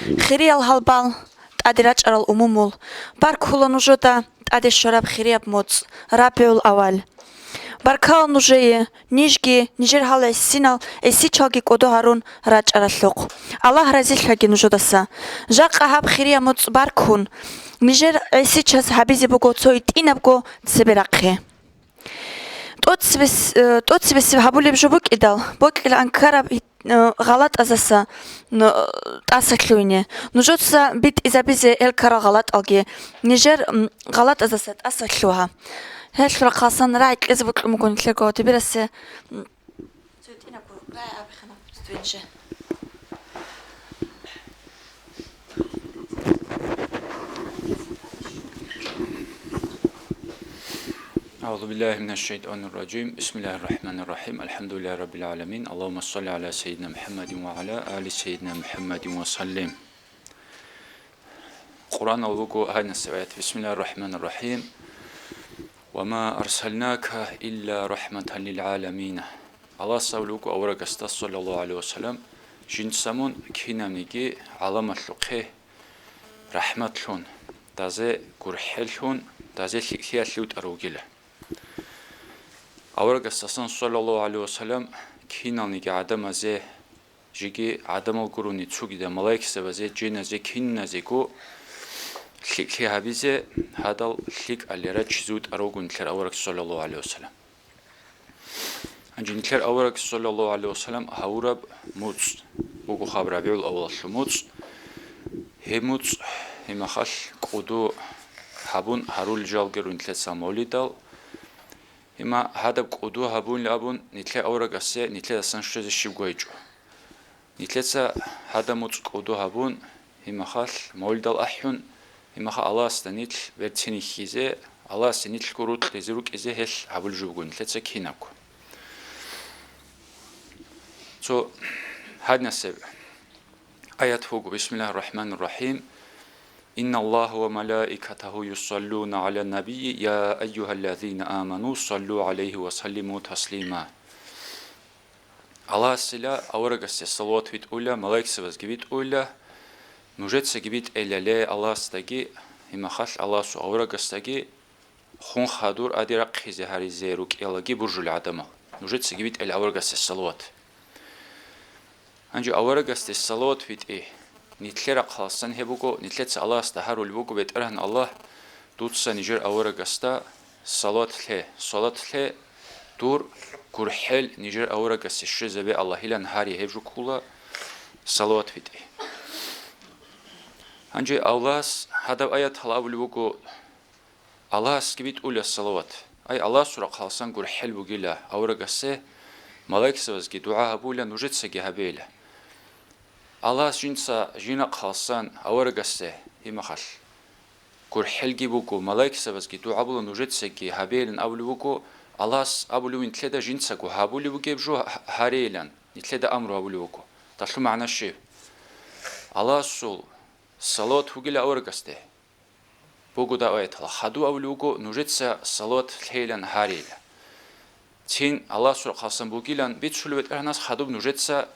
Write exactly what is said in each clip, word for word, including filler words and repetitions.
Хириял гьалбал, тӀаде рачӀарал умумул, баркула нужеда тӀаде щвараб хирияб моцӀ, РабигӀул-аввал. Баркала нужее, нижги, нижер гьал гӀисинал гӀисичалги кӀодо гьарун рачӀаралъухъ. Аллагь разилъаги нужедаса. Жакъа гьаб хирияб моцӀ баркун, нижер гӀисичаз гьабизе буго цо гьитӀинабго цебе рахъе. ТӀоцебес-, э, тӀоцебесеб гьабулеб жо букӀидал, бокьилаан ккараб, э, гъалатӀаздаса, н-, тӀаса лъугьине. Нужеца битӀизабизе гьел ккарал гъалатӀалги, нижер, м, гъалатӀаздаса тӀаса лъугьа. Гьелъул рахъалсан рагӀи кьезе бокьун буго нилъерго Гъотибирасе, м, цо гьитӀинабго рагӀи абихъана. أعوذ بالله من الشيطان الرجيم. بسم الله الرحمن الرحيم. الحمد لله رب العالمين. اللهم صل على سيدنا محمد وعلى آل سيدنا محمد وسلم. Къуръанал буго гьанасеб аят. بسم الله الرحمن الرحيم. وما أرسلناك إلا رحمة للعالمين. Аллагьас абулеб буго аварагасда, саллаллагьу гӀалайгьи ва саллам, жинца мун кинабниги гӀаламалъухъе рахӀматлъун, дазе гурхӀеллъун, дазе лъикӀлъиялъе вутӀарав вугила. Аварагасдасан, саллаллагьу гӀалайгьи ва саллам, киналниги гӀадамазе, жеги гӀадамал гурони цогидал малаикзабазе, жиназе, киназего лъикӀлъи гьабизе, гьадал лъикӀалъе раччизе вутӀарав вуго нилъер авараг, саллаллагьу гӀалайгьи ва саллам. Гьанже нилъер авараг, саллаллагьу гӀалайгьи ва саллам, гьавураб муцӀ буго хаб РабигӀул-аввалалъул муцӀ. Гьеб муцӀ гьимахалъ кӀуду гьабун гьарулел жалги руго нилъеца мавлидал. Гьима гьадаб кӀуду гьабунилан абун нилъер аварагасе нилъедасан щвезе щибго гьечӀо. Нилъеца гьадаб муцӀ кӀуду гьабун, гьимахалъ мавлидал ахӀун, гьимахалъ Аллагьасда нилъ берцин рихьизе, Аллагьасе нилъго рокьизе рукӀизе гьелъ гьабулеб жо буго нилъеца кинабго. Цо гьадинасеб аят буго, بسم الله الرحمن الرحيم. إن الله وملائكته يصلون على النبي يا أيها الذين آمنوا صلوا عليه وسلموا تسليما. Аллагьасила аварагасе салават битӀула, малаикзабазги битӀула, нужецаги битӀейила, ле, Аллагьасдаги, гьимахалъ Аллагьасул аварагасдаги, хун хадур аде рахъизе гьаризе рукӀиналаги буржулел гӀадамал, нужецаги битӀейила аварагасе салават. Гьанже аварагасде салават битӀи нилъер рахъалъасан гьеб буго, нилъеца Аллагьасда гьарулеб буго, БетӀергьан Аллагь, дуца нижер аварагасда салават лъе, салават лъе, дур гурхӀел нижер аварагасе щвезабе Аллагьилан гьари, гьеб жо ккола салават битӀи. Гьанже Аллагьас гьадаб аяталда абулеб буго, Аллагьасги битӀула салават. Ай, Аллагьасул рахъалъасан гурхӀел бугила аварагасе, малаикзабазги дугӀа гьабула, нужецаги гьабейила. Аллагьас жинца жинахъалъасан аварагасе, гьимахалъ, гурхӀелги буго, малаикзабазги дугӀа була, нужецаги гьабейилан абулеб буго, Аллагьас абулев нилъеда жинцаго гьабулеб бугеб жо гьа-, гьарейилан, нилъеда амру гьабулеб буго. Далъул магӀна щиб? Аллагьасул салават бугила аварагасде. Буго дагьаб аяталда, хадуб абулеб буго, нужеца салават лъейилан гьарейила. Цин Аллагьасул рахъалъасан бугилан бицулеб БетӀергьанас, хадуб нужецаги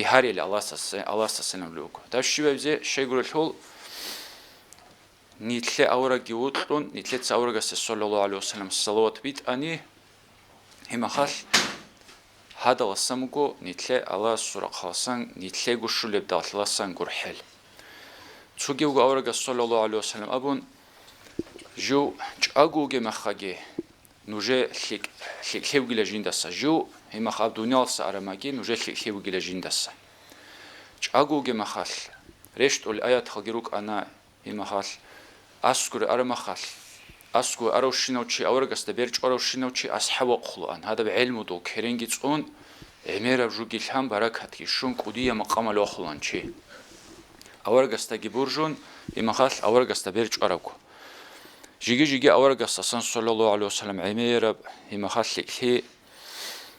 гьарейила Аллагьасдаса-, Аллагьасдасан абулеб буго. Даб щибабизе щайгурелъул, нилъе аварагги вокьун, нилъеца аварагасе, саллаллагьу гӀалайгьи ва саллам, салават битӀани, гьимахалъ гьадаласан буго нилъе Аллагьасул рахъалъасан, нилъего щолеб далъаласан гурхӀел. Цоги вуго аварагас, саллаллагьу гӀалайгьи ва саллам, абун, жив чӀаго вугеб мехалъги нужее лъикӀ-, лъикӀлъи бугила жиндаса, жив, гьимахалъ, аб дуниялалдаса араб мехалъги нужее лъикӀлъи бугила жиндаса. ЧӀаго вугеб мехалъ, рещтӀулел аяталги рукӀана, гьимахалъ, аскӀоре араб мехалъ, аскӀоре аравщинав чи, аварагасда бер чӀваравщинав чи асхӀаб вахъулаан, гьадаб гӀелмудул керенги цӀун, гӀемераб жуги лъан, баракатги щун, кӀудияб макъамалде вахъулаан чи. Аварагасдаги буржун, гьимахалъ аварагасда бер чӀварабго. Жиги-жиги аварагасдасан, саллаллагьу гӀалайгьи ва саллам, гӀемераб, гьимахалъ, лъикӀлъи,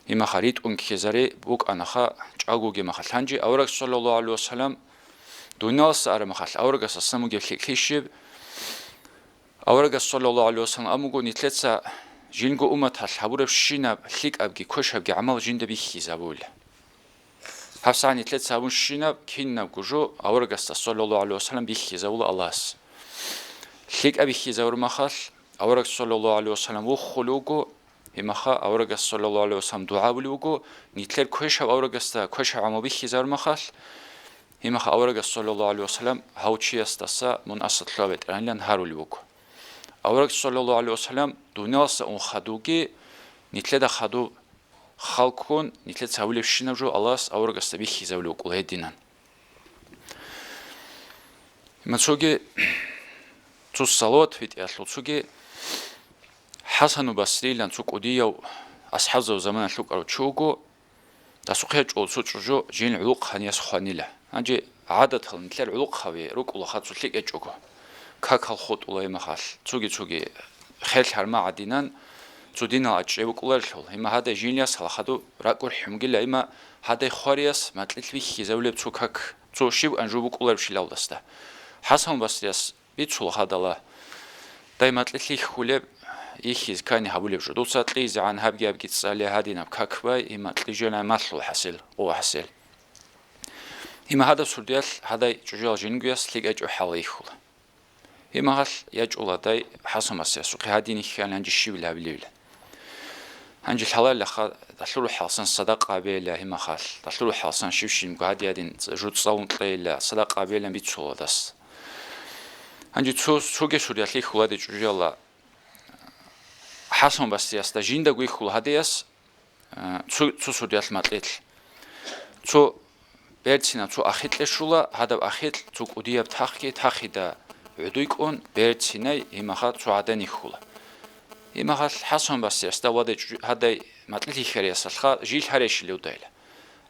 гьимахалъ ритӀун ккезари букӀанаха, чӀаго вугеб мехалъ. Гьанже авараг, саллаллагьу гӀалайгьи ва саллам, дуниялалдаса араб мехалъ аварагасдасан бугеб лъикӀлъи щиб? Аварагас, саллаллагьу гӀалайгьи ва саллам, абун буго, нилъеца жинго умматалъ гьабурабщинаб лъикӀабги квешабги гӀамал жинда бихьизабула. ГьабсагӀат нилъеца гьабунщинаб кинабго жо аварагасда, саллаллагьу гӀалайгьи вассалам, бихьизавула Аллагьас. ЛъикӀаб бихьизавур махалъ, авараг, саллаллагьу гӀалайгьи вассалам, вуххулев вуго, гьимаха аварагас, саллаллагьу гӀалайгьи вассалам, дугӀа гьабулев вуго, нилъер квешаб аварагасда квешаб гӀамал бихьизавур махалъ, гьимаха аварагас, саллаллагьу гӀалайгьи вассалам, гьав чиясдаса мун асарлъугьа, БетӀергьанилан, гьарулев вуго. Авараг, саллаллагьу гӀалайгьи вассалам, дуниялалдаса ун хадувги, нилъеда хадуб халккун, нилъеца гьабулебщинаб жо Аллагьас аварагасда бихьизавулев вукӀула гьединан. Гьимаха цоги цо салават битӀиялъул, цоги ХӀасану Басрилан цо кӀудияв асхӀабзаб заманалъ вукӀарав чи вуго, дасухъе гьечӀо цо чӀужу жин гӀулухъ гьанияс хванила. Гьанже гӀадатал нилъер гӀулухъаби рукӀула хацу лъикӀ гьечӀого. Какал хутӀула гьимахалъ, цоги-цоги херлъарма гӀадинан, цо динал ачӀчӀи букӀуларелъул, гьима гьадай жинияс гьалхадуб ракӀур хӀумгила, гьима гьадай хварияс макьилъ бихьизавулеб цо как, цо щиб анжу букӀулареб щилалдасда. ХӀасан Басрияс бицула гьадала: «Дай макьилъ йихьулеб, йихьизе ккани гьабулеб жо. Дуца кьижегӀан гьабги-гьабги цӀале гьадинаб как бай, гьима кьижегӀан малъула хӀасил, къо хӀасил». Гьима гьадаб сурдиялъ гьадай чӀужуял жиндиго яс лъикӀай чӀухӀала йихьула. Гьимахалъ ячӀула дай ХӀасан Басриясухъе гьадин йихьани гьанже щибил гьабилевилан. Гьанже лъаларилаха, далъул рухӀалсан садакъа гьабейила гьимахалъ, далъул рухӀалсан щиб-щибго гьади-гьадин жуцӀцӀалун кьейила, садакъа гьабейилан бицула дас. Гьанже цо, цоги сурдиялъ йихьула дай чӀужуяла ХӀасан Басриясда жиндаго йихьула гьадияс, а, цо, цо сурдиялъ макьилъ. Цо берцинаб цо ахикье щула, гьадаб ахикь цо кӀудияб тахги, тахида гӀодой кӀун, берцинай, гьимаха цо гӀадан йихьула. Гьимахалъ ХӀасан Басриясда вадай чӀу-, гьадай макьилъ йихьариясалъха жил гьарейщилев дайла.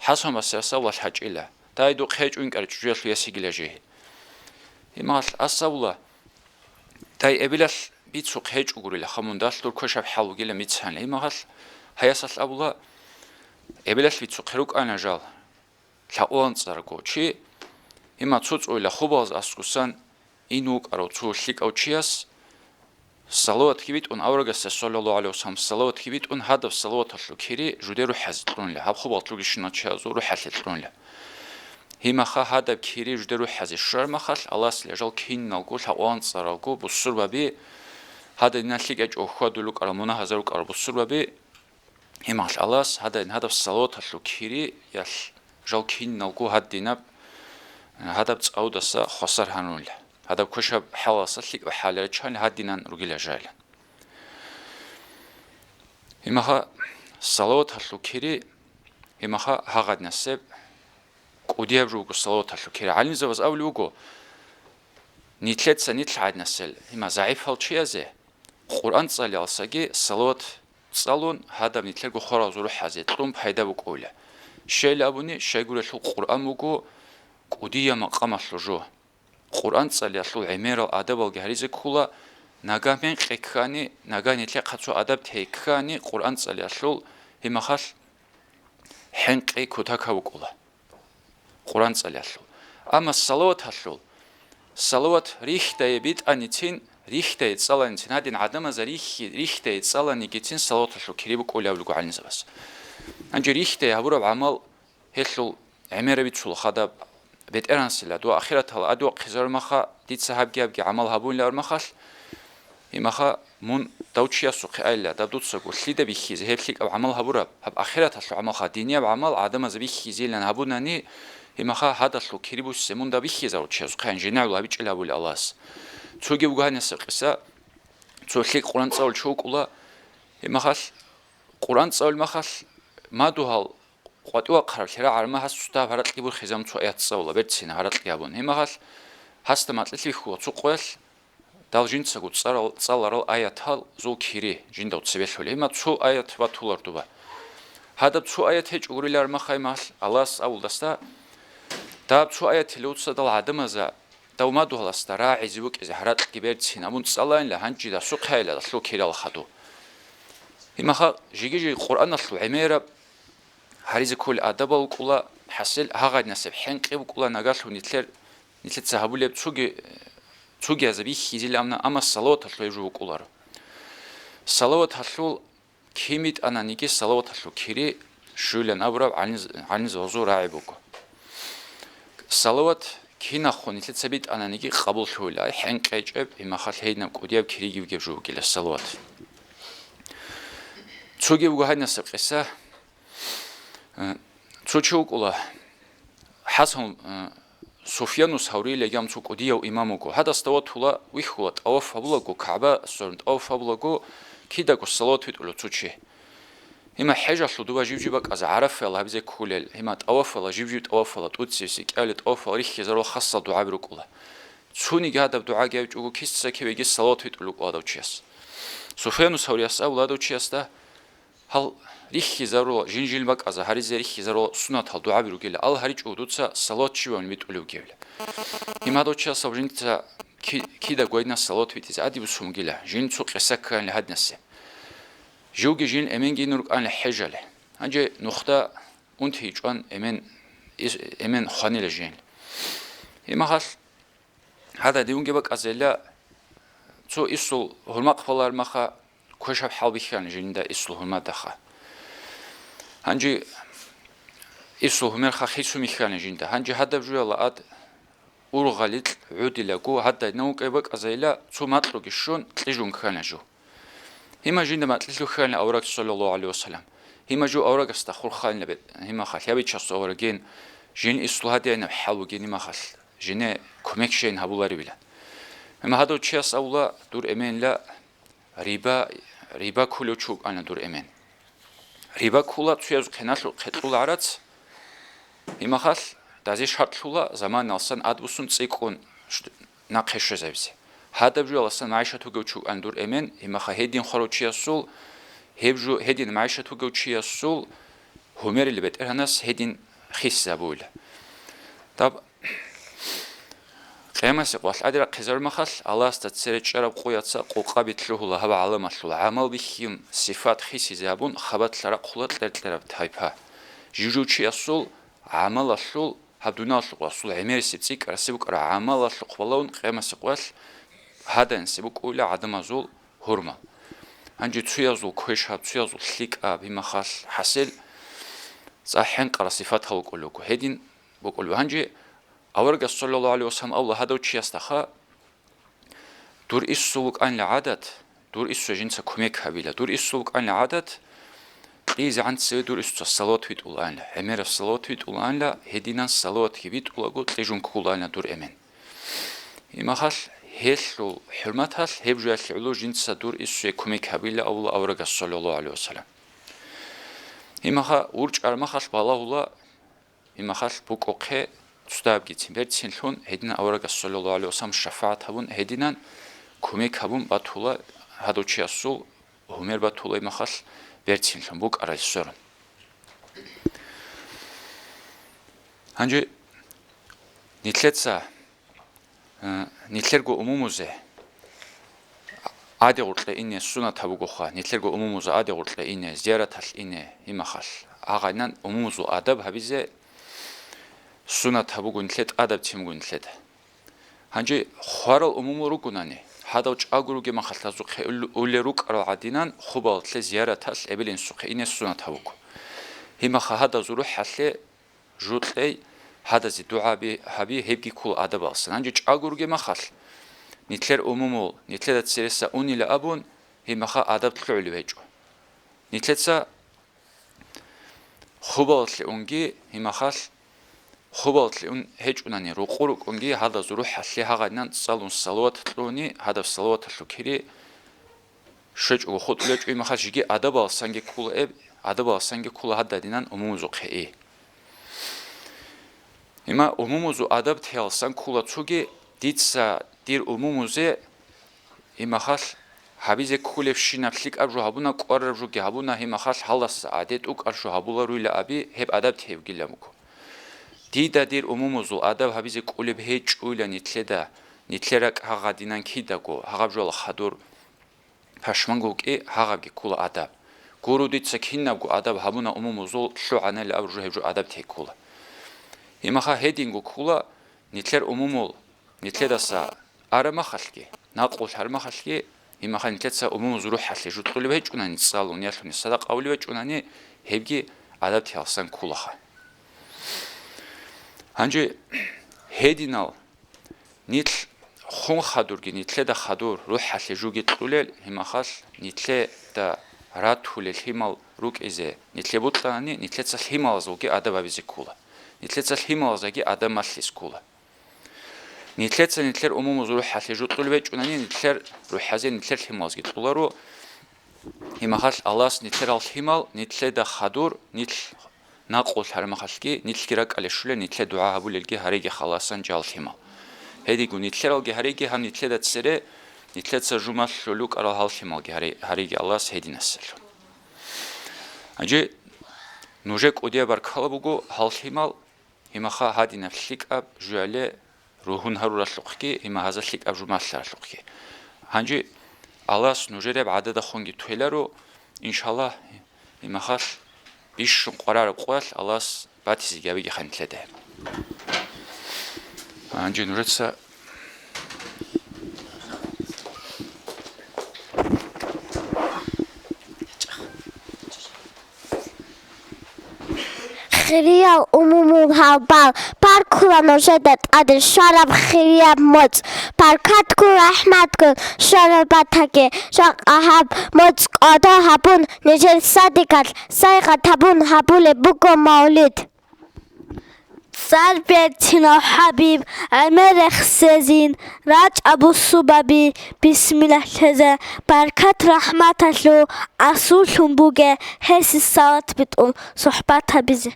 ХӀасан Басриясда валъ гьачӀила. Дай духъ гьечӀо инкӀар чӀужуялъул ясигила жигьи. Гьимахалъ асавула. Дай эбелалъ бицухъ гьечӀо гурила, хамун далъ дур квешаб хӀал вугила мицанлъи. Гьимахалъ гьаясалъ абула, эбелалъ бицухъе рукӀана жал, лъакъван цӀарго чи, гьима цо цӀойила хубалаз аскӀусан ин вукӀарав цо лъикӀав чияс салаватги битӀун, аварагасда, саллаллагьу гӀалайгьи вассалам, салаватги битӀун, гьадаб салаваталъул кири жуде рухӀазе кьунила, гьаб хубалъ ругищинал чиязул рухӀалъе кьунила. Гьимаха гьадаб кири жуде рухӀазе щвараб махалъ, Аллагьасила жал киналго, лъакъван цӀаралго, бусурбаби, гьадинан лъикӀай чӀо хьвадулел рукӀарал, мунагьазар рукӀарал бусурбаби, гьимахалъ Аллагьас гьадин гьадаб салаваталъул кириялъ жал киналго гьадинаб, гьадаб цӀавдаса хвасар гьарула. Гьадаб квешаб хӀалалъа лъикӀаб хӀалал рачани гьадинан ругила жал. Гьимаха салаваталъул кири, гьимаха гьагъадинасеб кӀудияб жо буго салаваталъул кири. ГӀалимзабаз абулеб буго, нилъеца нилъ гӀадинасел, гьима загӀипал чиязе Къуръан цӀалиялсаги салават цӀалун, гьадаб нилъерго хваралзул рухӀазе кьун пайда букӀула. Щайилан абуни, щайгурелъул Къуръан буго кӀудияб макъамалъул жо. Къуръан цӀалиялъул гӀемерал адабалги гьаризе ккола, нагагь хӀинкъи ккани, нагагь нилъехъа цо адаб тей ккани, Къуръан цӀалиялъул гьимахалъ хӀинкъи кутакаб букӀула Къуръан цӀалиялъул. Амма салаваталъул, салават рихьдае битӀаницин, рихьдае цӀаланицин, гьадин гӀадамазда рихьи-, рихьдае цӀаланигицин салаваталъул кири букӀулеб буго гӀалимзабаз. Гьанже рихьдае гьабураб гӀамал гьелъул гӀемераб бицула хадаб, БетӀергьанасила, дова ахираталда гьадув вахъизарун маха, дица гьабги-гьабги гӀамал гьабунилан абураб махалъ, гьимаха мун дав чиясухъе айила, даб дуцаго лъида бихьизе гьеб лъикӀаб гӀамал гьабураб, гьаб ахираталъул гӀамалха, динияб гӀамал гӀадамазда бихьизейилан гьабунани, гьимаха гьадалъул кири буссизе мун даб бихьизарул чиясухъе ан женагӀул гьабичӀила абули Аллагьас. Цоги буго гьанасеб къиса, цо лъикӀ Къуръан цӀалулев чи вукӀула, гьимахалъ Къуръан цӀалул махалъ мадугьал къватӀивахъараб лъира гӀарма гьас цо дагьаб гьаракьги бурхизабун цо аят цӀалула, берцина гьаракьги гьабун. Гьимахалъ гьасда макьилъ бихьула цо къоялъ, дал жинцаго цӀарал-, цӀаларал аятал зул кири жиндав цебелъули. Гьима цо аят батулар дуба. Гьадаб цо аят гьечӀо гурилар махай махалъ Аллагьас абулдасда, даб цо аятил уцадал гӀадамаза Дав мадугьаласда рагӀизе вукӀизе гьаракьги берцин абун цӀалайила, гьанже дасухъайила далъул кирал хадув. Гьимаха жиги-жиги Къуръаналъул гӀемераб гьаризе кколел адабал букӀула, хӀасил гьагъадинасеб хӀинкъи букӀула, нагагьлъун нилъер, нилъеца гьабулеб цуги-, цугиязда бихьизилан, амма салаваталъул гьеб жо букӀуларо. Салаваталъул Кин битӀананиги салаваталъул кири щуйилан абураб гӀалимз-, гӀалимзабазул рагӀи буго. Салават кинахъун нилъеца битӀананиги къабуллъугьила, ай хӀинкъичӀеб, имахал гьединаб кӀудияб кириги бугеб жо бугила салават. Цоги буго гьадинасеб къиса. Э, цо чи вукӀула, ХӀасан, э, Суфьяну Савриял гьав цо кӀудияв имам вуго. Гьадасда ватула, вихьула, тӀаваф гьабулаго, КагӀба сорун тӀаваф гьабулаго, кидаго салават витӀула цо чи. Гьима хӀежалъул дова жив-жив бакӀаза, ГӀарафаялъ гьабизе кколел, гьима тӀавафала, жив-жив тӀавафала, тӀуцевси, кӀиабилеб тӀавафала рихьизарал хасал дугӀаби рукӀула. Цониги гьадаб дугӀаги гьабичӀого киса кивеги салават витӀулев вукӀула гьадав чияс. Суфьяну Саврияс абула гьадав чиясда, гьал рихьизарула, жин-жин бакӀаза гьаризе рихьизарула сунатал дугӀаби ругила, ал гьаричӀого дуца салават щибаб витӀулев вугевила. Гьим гьадав чияс абу жинца ки-, кида гвайна салават витӀизе гьадиб бусун вугила, жин цо къиса кканила гьадинасе. Живги жин эменги ин рукӀанила хӀежале. Гьанже нухда унти чӀван эмен, ис-, эмен хванила жин. Гьимахалъ гьада дивунги бакӀазейила цо исул гьурмахъ балармаха, квешаб хӀал бихьана жинда исул гьурмадаха. Гьанже исул гьумерха хису михьана жинда. Гьанже гьадаб жуяла ад ургъаликь гӀудилаго гьадайна вукӀай бакӀазайила цо макьуги щун кьижун ккана жо. Гьима жинда макьилъу хьана авараг, саллаллагьу гӀалайгьи вассалам. Гьима жо аварагасда хурхайна бе-, гьимахалъ, я бичасу аварагин, жин ислу гьадинаб хӀал бугин гьимахалъ, жине кумек щейин гьабуларевилан. Гьима гьадав чияс авула дур эменла риба, риба ккулев чи вукӀана дур эмен. Риба ккула цуязухъе налъу-, хъекьула гӀарац, гьимахалъ, дазе шартлъула, заманалсан адбуссун цӀикӀкӀун ш-, нахъе щвезабизе. Гьадаб жуяласан магӀишат вугев чи вукӀан дур эмен, гьимаха гьедин хварав чиясул, гьеб жо гьедин магӀишат вугев чиясул гьумерил бетӀергьанас гьедин хисизабуила. Даб Къиямасе къвалъ гӀади рахъизармахалъ, Аллагьасда цере чӀараб къояца къокъаби лъугьула гьаб гӀаламалъул гӀамал бихьин, сифат хисизе гьабун, хабалъ рахъула кьер-кьераб тайпа. Жужучиясул гӀамалалъул, гьаб дуниялалъул къвасул гӀемерисеб цӀикӀкӀарасеб букӀараб гӀамалалъухъ балагьун къиямасе къвалъ гьаданисе букӀула гӀадамазул гьурмал. Гьанже цуязул квешаб, цуязул лъикӀаб, гьимахалъ хӀасил цӀа хӀинкъараб сифатал букӀулего. Гьедин букӀулеб. Гьанже Аварагас, саллаллагьу гӀалайгьи вассалам, абула гьадав чиясдаха: «Дур иссул вукӀанила гӀадат, дур иссуе жинца кумек гьабила. Дур иссул вукӀанила гӀадат, кьижизегӀан цеве дур иссуца салават витӀулаанила, гӀемераб салават витӀулаанила, гьединан салаватги витӀулаго кьижун ккулаанила дур эмен». Имахалъ гьелъул хӀурматалъ гьеб жоялъе гӀоло жинца дур иссуе кумек гьабила абула аварагас, саллаллагьу гӀалайгьи вассалам. Имаха урчӀармахалъ балагьула, Имахалъ букӀухъе цоцадабгицин берцинлъун гьединан аварагас, саллаллагьу гӀалайгьи вассалам, шафагӀат гьабун гьединан, кумек гьабун батула гьадав чиясул, гьумер батула имахалъ берцинлъун букӀарай сверун. Гьанже нилъеца Э, нилъерго умумузе гӀаде гъоркье ине сунат гьабугоха, нилъерго умумузе гӀаде гъоркье ине, зияраталъ ине, имахалъ. Гьагъайнан умумузул адаб гьабизе сунат гьабуго нилъед, адаб тимуго нилъеда. Гьанже хварал умумул ругонани, гьадав чӀаго ругеб махалъазухъе ул-, улел рукӀарал гӀадинан, хубалалъе, зияраталъ эбел-инсухъе ине сунат гьабуго. Гьимаха гьадазул рухӀалъе жукьей, гьадазе дугӀаби гьаби, гьебги ккола адабалсан. Гьанже чӀаго ругеб махалъ, нилъер умумул, нилъеда цереса унила абун, гьеб маха адаб лъугӀулеб гьечӀо. Нилъеца хубалалъе унги, гьеб махалъ, хубалалъе ун гьечӀунани, рукъу рукӀунги, гьадаз рухӀалъе гьагъайнан цӀалун салават кьуни, гьадаб салаваталъул кири щвечӀого хутӀулечӀо, имахалъ жеги адабалсанги ккула эб, адабалсанги ккула гьададинан умумузухъе и. Има умумузул адаб теялсан ккула цоги, дица дир умумузе имахалъ гьабизе ккулебщинаб лъикӀаб жо гьабуна, кӀвараб жоги гьабуна, имахалъ гьалдаса гӀадетӀ укӀар жо гьабула руйла аби, гьеб адаб тевгилан буго. Дида дир умумузул адаб гьабизе ккулеб гьечӀуйла нилъеда, нилъер ракӀ гьагъадинан кидаго, гьагъаб жола хадур пашманго вукӀи, гьагъабги ккула адаб. Гуро, дица кинабго адаб гьабуна умумузул, лъугӀанали абуржу гьеб жо адаб теккула. Имаха гьединго ккула нилъер умумул, нилъедаса арамахалъги, накълулъ гьармахалъги, имаха нилъеца умумуз рухӀалъе жутлъулеб гьечӀунани, цӀалун ялъуни садакъа авулеб гьечӀунани, гьебги гӀадатиялдасан кколаха. Гьанже гьединал нилъ хун хадурги, нилъеда хадур рухӀалъе жуги кьулел, гьимахалъ нилъеда ратулел лъимал рукӀизе нилъе бокьанани, нилъеца лъималазулги адаб гьабизе ккола. Нилъеца лъималаздаги адаб малъизе ккола. Нилъеца нилъер умумузул рухӀалъе жу кьулеб гьечӀонани, нилъер рухӀазе нилъер лъималазги кьоларо. Гьимахалъ Аллагьас нилъерал лъимал, нилъеда хадур, нилъ накъулъ гьарамахалъги, нилъги ракӀалде щолел, нилъе дугӀа гьабулелги гьареги халасан жал лъимал. Гьединго нилъералги гьареги гьаб нилъеда цере, нилъеца жу малъулел рукӀарал гьал лъималги гьаре-, гьареги Аллагьас гьединасалъун. Гьанже нужее кӀудияб баркала буго гьал лъимал, гьимаха гьадинаб лъикӀаб жуяле ругьун гьаруралъухъги, гьимахазда лъикӀаб жу малъаралъухъги. Гьанже Аллагьас нужер гьеб гӀададахунги толаро, иншаллагь, гьимахалъ бищун къварараб къоялъ Аллагьас батизеги гьабиги ханлъеде. Гьанже нужеца Хириял умумул гьалбал, баркула нужеда тӀаде щвараб хирияб моцӀ. Баркатгун, рахӀматгун щвараб батаги, жакъа гьаб моцӀ кӀодо гьабун, нижер садигалъ сайгъат гьабун гьабулеб буго мавлид. ЦӀар бецинав ХӀабиб, гӀемер рехсезин, рачӀа бусурбаби, бисмиллагь лъезе, баркат-рахӀматалъул асуллъун буге, гьесие салат битӀун сухӀбат гьабизе.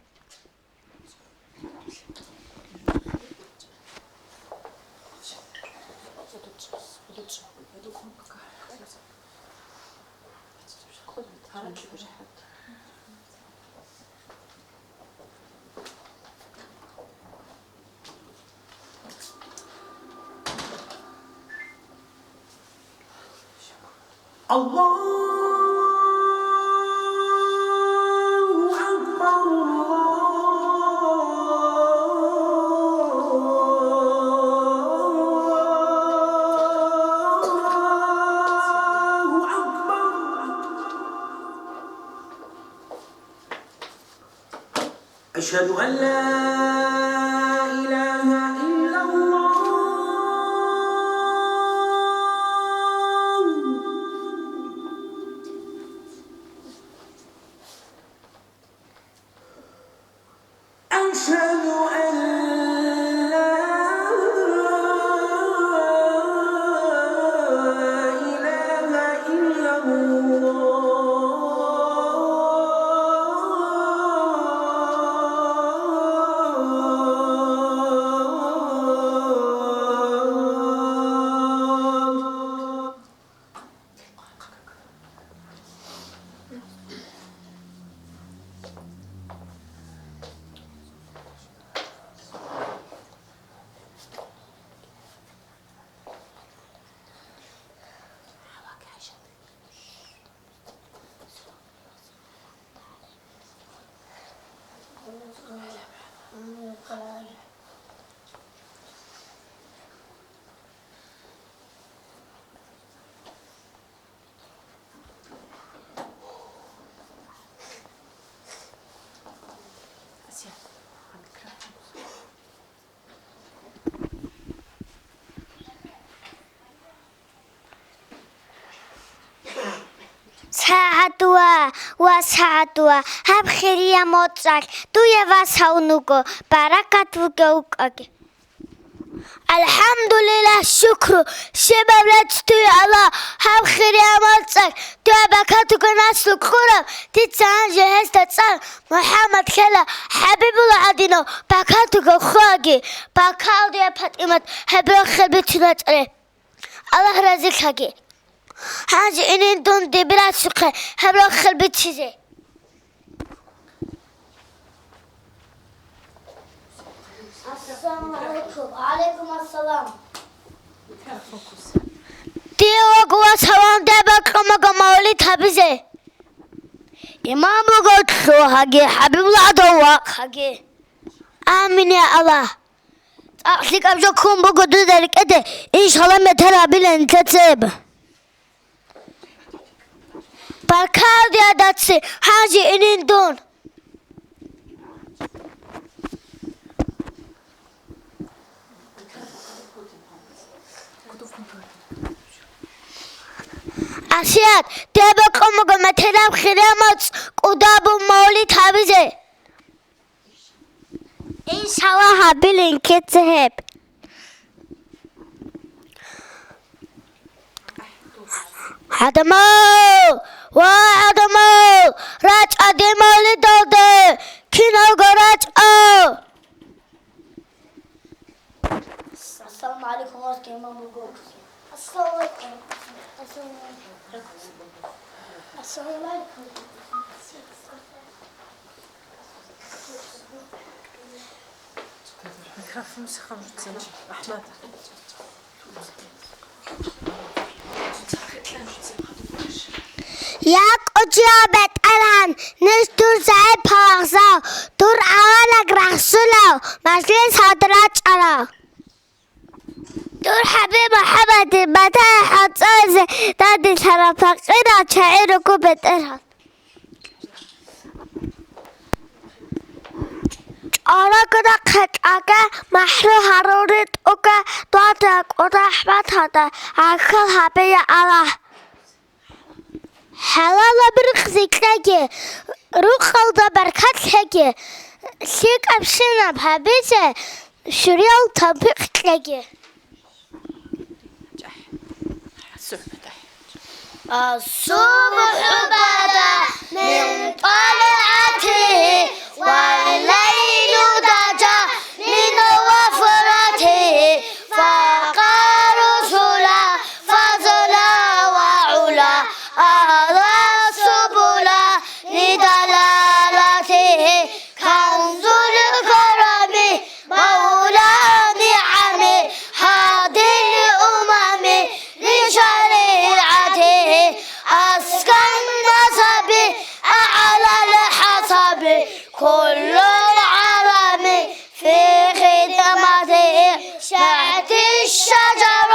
الله أكبر، الله أكبر. أشهد أن لا إله إلا الله. أشهد أن لا إله إلا الله. СагӀат ва, ва сагӀат ва, гьаб хирия моцӀалъ дуе вас гьавун вуго, баракат вугев вукӀаги. АлхӀамдулиллагь, шукру, щибаб рецц дуе Аллагь, гьаб хирия моцӀалъ дуе баракат вуго наслу кьураб, дица гьанже гьесда цӀар МухӀаммад лъела, ХӀабибулла гӀадинав баракат вугев хъуаги, баркал дуе, ПатӀимат, гьеб рохел бицун вацӀцӀале. Аллагь разилъаги. Гьанже инин дун дибирасухъе гьеб рохел бицизе. Ассаламу гӀалайкум. Ва гӀалайкум ассалам. Дие вуго ва салам, дие бокьун буго мавлид гьабизе. Имам буго лъугьаги, ХӀабибулла гӀадинав вахъаги. Амин, я Аллагь. ЦӀакъ лъикӀаб жо ккун буго дуда рекӀеде, иншалла, метер гьабилан нилъецеб. Баркал дуе, даци, гьанже инин дун. Асият, дие бокьун буго метераб хирамаз кӀудаб мавлид гьабизе. Иншаллагь, гьабилин кица гьеб. ГӀадамал! Ва гӀадамал! РачӀа дие мавлидалде! Киналго рачӀа! Ассаламу гӀалайкум, васкин мамбугу. Ассаламу гӀалайкум. Ассаламу гӀалайкум. Ассаламу гӀалайкум. Я кӀочияб БетӀергьан, ниж дур загӀипал гьавзал, дур авараг рахсулав, мажлис гьадра чӀарав. Дур хӀабиб МухӀаммадил батӀа хӀацӀазе дадилъараб пакъирал чагӀи руго, БетӀергьан. ЧӀорого нахъе кьаге, махӀру гьарурин тӀуге, дуде кӀвар рахӀмат гьаде, гӀахьал гьабе, я Аллагь. ХӀалалаб ризкъ кьеги, рукъалда баркат лъеги, лъикӀабщинаб гьабизе щуриял тавпикъ кьеги. الصبح بدا من طلعته والليل دجى من غفرته فقال رسلا فضلا وعلا أهدى السبل لدلالته كنز الكرم مولى النعم هادي الأمم لشريعته أزكى النسب أعلى الحسب كل العالم في خدمته شهد الشجر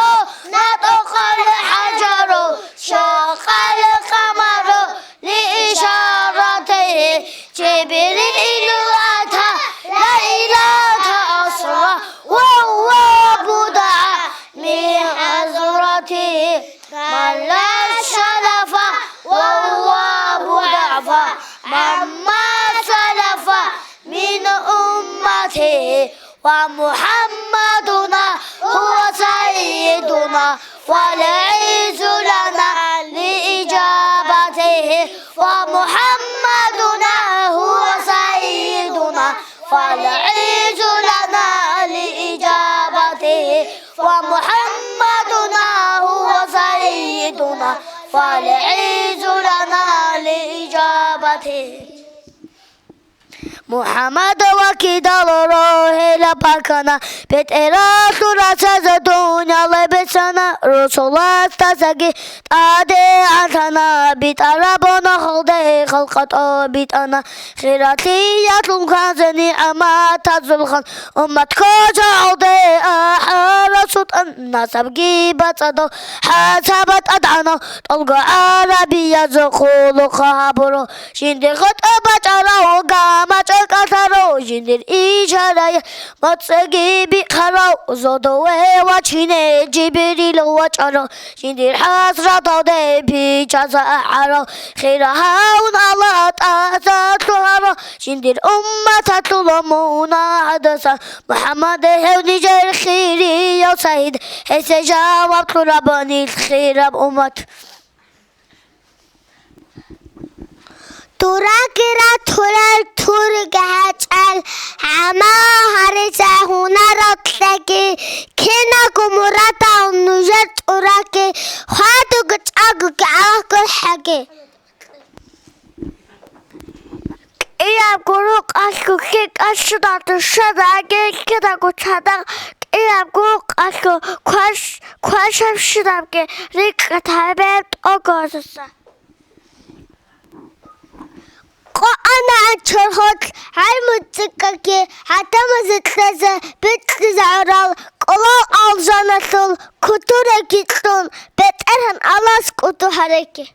نطق الحجر شق القمر لإشارته جبريل أتى ليلة أسرى وهو بضعة من حضرته من لا شرف وهو بضعف مما سلف من أمته ومحمدنا هو سيدنا فالعز لنا لإجابته ومحمدنا هو سيدنا فالعز لنا لإجابته ومحمدنا هو سيدنا فالعز لنا لإجابته МухӀаммад вакидал рогьела бакана, бетӀералъул рацаз дуняле бицана, Расуласдасаги тӀаде гӀадлъана, битӀараб гьунагьалде халкъ тӀобитӀана. Хиралъиялъул хъанзе нигӀматазул хан, уммат кочагӀалде ахӀарав султӀан, насабги бацӀцӀадав, хӀасаб тӀадегӀанав, тӀолго гӀарабияз хъулухъ гьабурав, жиндир гъотӀ бачӀарав, гамачӀ кӀалъарав, жиндир ишарая моцӀги бихъарав, зодове вачине Жибрил вачӀарав, жиндир хӀасраталде бичаса ахӀарав, хира гьавун Аллагь тӀаса лъугьарав, жиндир умматалъул мунагьадаса МухӀаммад гьев нижер хирияв сайид, гьесие жаваб кьураб нилъ хираб уммат. Дураги ратулел турги гьачӀал, гӀамал гьаризе гьунарал кьеги, киналго мурадал нужер тӀураги, хьвадуги чӀагоги Аллагь гурхӀаги. КӀиябго рукъалъго лъикӀабщинал душадаги, киналго цадахъ кӀиябго рукъалъго кваш-, квашабщинабги рикӀкӀад гьабе тӀогозаса. КъоанагӀан чорхолъ гӀелму цӀикӀкӀаги, гӀадамазе кьезе бикьизе гӀурал кӀолол алжаналъул кутураги кьун, БетӀергьан Аллагьас кӀудо гьареги.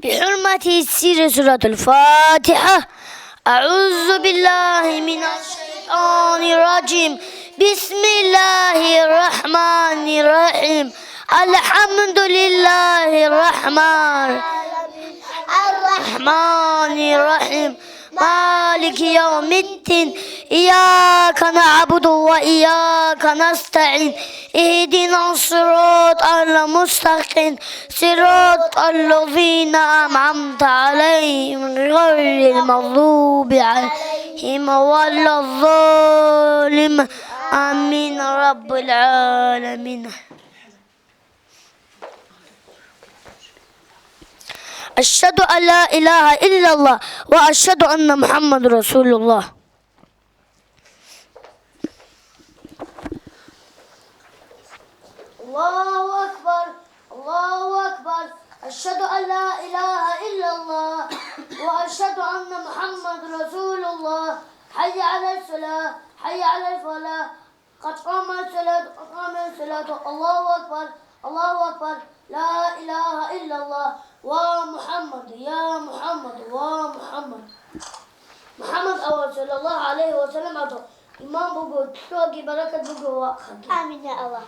بحرمة سر سورة الفاتحة. أعوذ بالله من الشيطان الرجيم. بسم الله الرحمن الرحيم. الحمد لله الرحمن، الرحمن الرحيم، مالك يوم الدين، إياك نعبد وإياك نستعين، اهدنا الصراط المستقيم، صراط الذين أنعمت عليهم غير المغضوب عليهم ولا الضالين. آمين رب العالمين. أشهد أن لا إله إلا الله وأشهد أن محمد رسول الله. الله أكبر، الله أكبر. أشهد أن لا إله إلا الله وأشهد أن محمد رسول الله. حي على الصلاة، حي على الفلاح. قد قامت الصلاة، قد قامت الصلاة. الله أكبر، الله أكبر. لا إله إلا الله. ومحمد، يا محمد، ومحمد. محمد أول صلى الله عليه وسلم أدو. Иман буго, лъуги баракат буго ва хадур. آمين يا الله.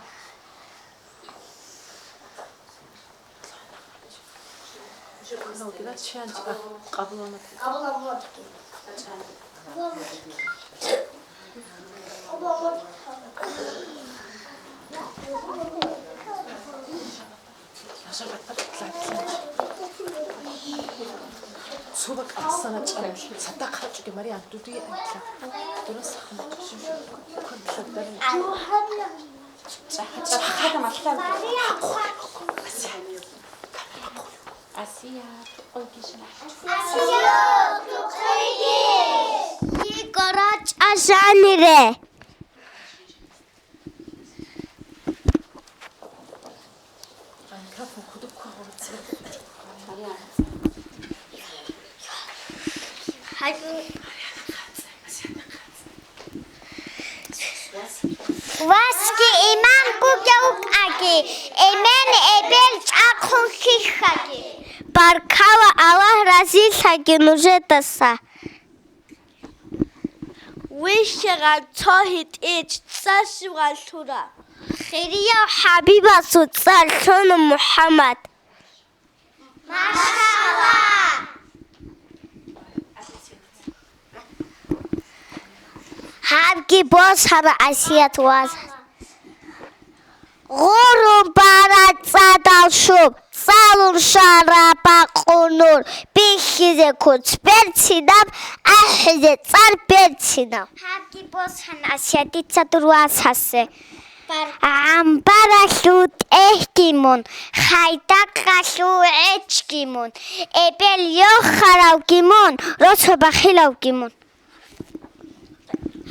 Васги иман бугев вукӀаги, эмен эбел чӀахъун хьихьаги. Баркала, Аллагь разилъаги нужедаса. Вихьарал цо гьитӀич цӀа щиб гъалъура. Хирияв ХӀабибасул цӀар лъуна МухӀаммад. Машалла! Гьабги босана, Асият ваз. Гъурун бара цӀадал шуб, цӀалун щвара бакъун нур, бихьизе куц берцинаб, ахӀизе цӀар берцинаб. Гьабги босана, Асият, дица дур васасе. ГӀамбаралъул тӀехьги мун, хайдакъалъул гӀечги мун, эбел йохаравги мун, росо бахилавги мун.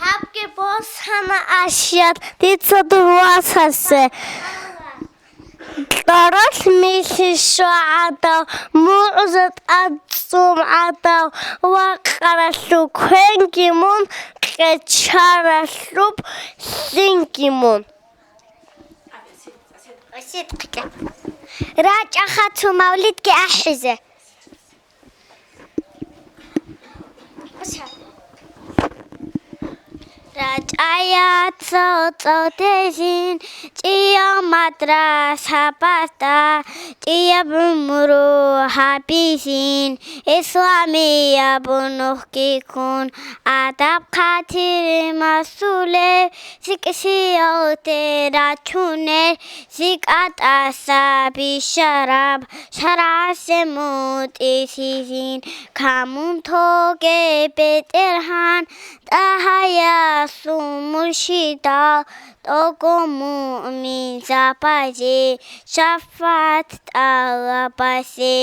Гьабги босана, Асият, дица дур васасе. Кьаралъ михьи щвагӀадав, мугӀза тӀад цӀумгӀадав, вакъаралъул квенги мун, къечаралъуб лъинги мун. РачӀаха цо мавлидги ахӀизе. РачӀая цо-цо тезин, чӀиял мадрасабазда, чӀияб гӀумру гьабизин, исламияб нухги ккун, адаб-хъатир масулеб, цӀикӀкӀиялде рачунел, цӀикӀкӀа тӀаса бищараб, шаргӀалъе мутӀигӀлъизин, камун тоге БетӀергьан, ТӀагьаясул муршидал, тӀокӀ муъминзабазе, шафагӀат тӀалабазе,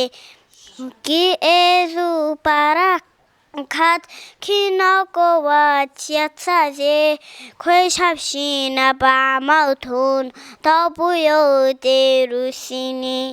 гьезул баракат киналго вацияцазе, квешабщинаб гӀамал тун, тавбуялде руссини.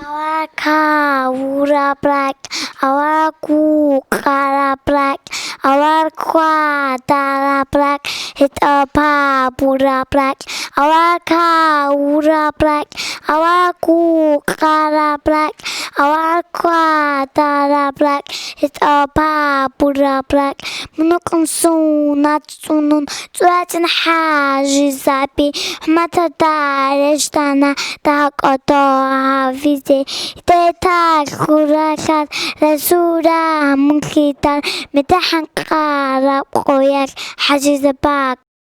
Авар кавураб ракь, авар гукъараб ракь, авар квадараб ракь, гьитӀа пабураб ракь, авараг гьавураб ракь, авараг гукъараб ракь, авараг квадараб ракь, гьитӀа пабураб ракь. Мунукьун сунат цӀунун цӀуратин хӀажизаби, хӀуматада рещтӀана дагьа кӀодо гьавизе. Детал хуралъар расура мунлъидар, метахӀан къараб къоялъ хӀажизабаг